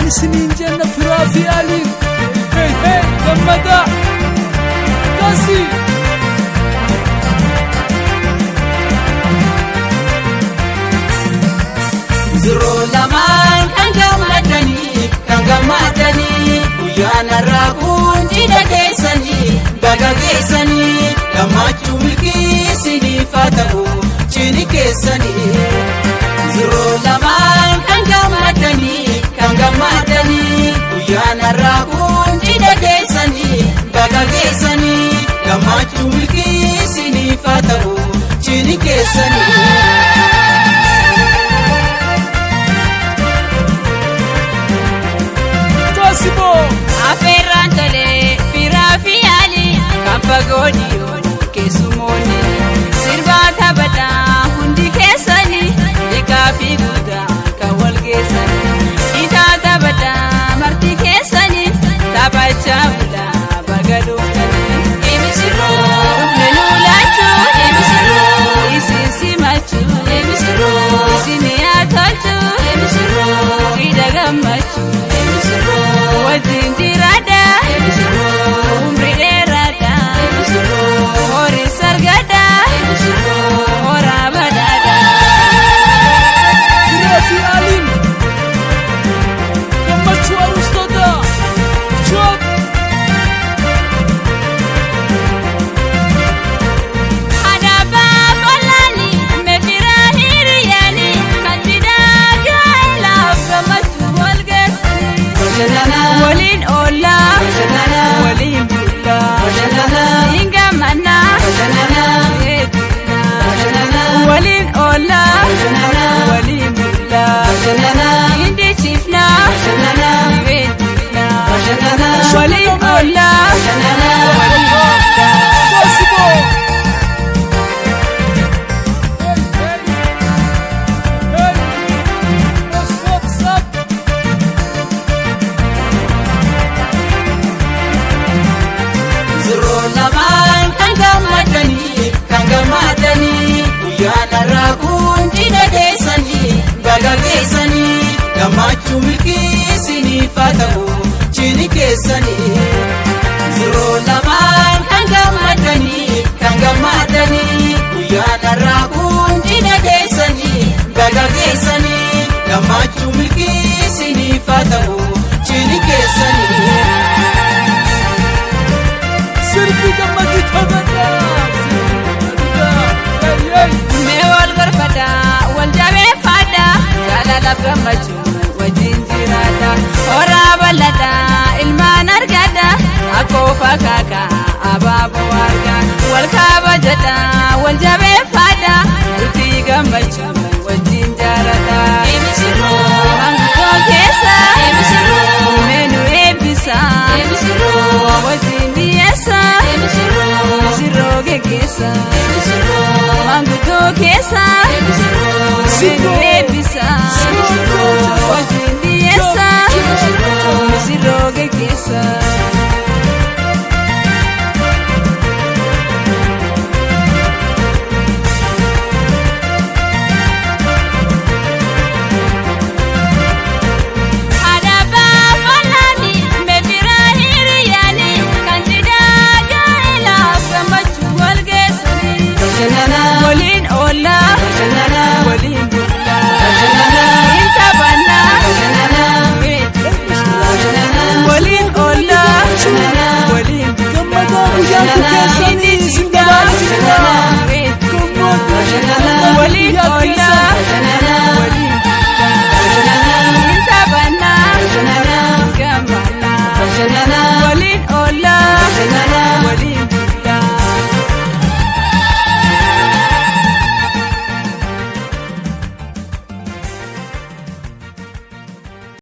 Gammaddan isiniin jenna firaa fi aliin. Hey hey, gammadaa. Kasi. Misirroo lamaan kan gammadanii, kan gammadanii, guyyaan har'aa kun cidha keessanii, baga geessanii, gammachuu milkii isiniif haa ta'u cidhi keessanii. Misirroo lamaan kan gammadanii, kan gammadanii, guyyaan har'aa kun cidha keessanii, baga geessanii, gammachuu milkii isiniif haa ta'u cidhi keessanii. Tosibo. Afeerraan tolee firaa fi yaalii kan fagoo dhiyoo keessumoonni sirbaa taphataa hundi keessanii xiqqaa fi guddaa kan wal geessanii dhiitaa taphataa marti keessanii taphachaa bulaa baga dhuftanii. Dhufne nuu laachuu isin simachuu isin yaa tolchuu cidha gammachuu. Wajjin jiraadha umri dheeraadha horii sargadha horaa badhaadha. Firaa fi aliin. Gammachuu aruustootaa. Chop. Adaabaa folaani meefiraa hiriyaani kan cidhaa gaa'elaaf gammachuu wal geessanii. Waliin oollaa waliin bullaa hin gammannaa eebbifnaa. Waliin oollaa waliin bullaa hin dichifnaa eebbifnaa. Waliin oollaa waliin bullaa. Tosibo. Hey hey. Hey. What's up? Misirroo lamaan kan gammadanii, kan gammadanii, guyyaan har'aa kun cidha keessanii, baga geessanii, gammachuu milkii isiniif haa ta'u cidhi keessanii. Misirroo lamaan kan gammadanii, kan gammadanii, guyyaan har'aa kun cidha keessanii, baga geessanii, gammachuu milkii isiniif haa ta'u cidhi keessanii. Sirbi gammadii taphataa. Hey hey. Mee wal gorfadhaa wal jabeeffadhaa jaalalaaf gammachuu wajjin jiraadha. Horaa bal'adhaa ilmaan argadhaa akkoofa kaakaa abaaboo argaa. Wal kabajadhaa wal jabeeffadhaa bultii gammachuu wajjin jaaradhaa. Maanguddoo keessa mee nu eebbisa wajjin dhiyeessa misirroo geggeessa. Maanguddoo keessa mee nu eebbisa wajjin dhiyeessa misirroo geggeessa. Adaabaa folaani meefiraa hiriyaani kan cidhaa gaa'elaaf gammachuu wal geessanii. Waliin oollaa waliin bullaa hin taphannaa eebbifnaa. Waliin oollaa waliin Gammadaa guyyaan kun keessanii isin gabaabsinaa. waliin oollaa.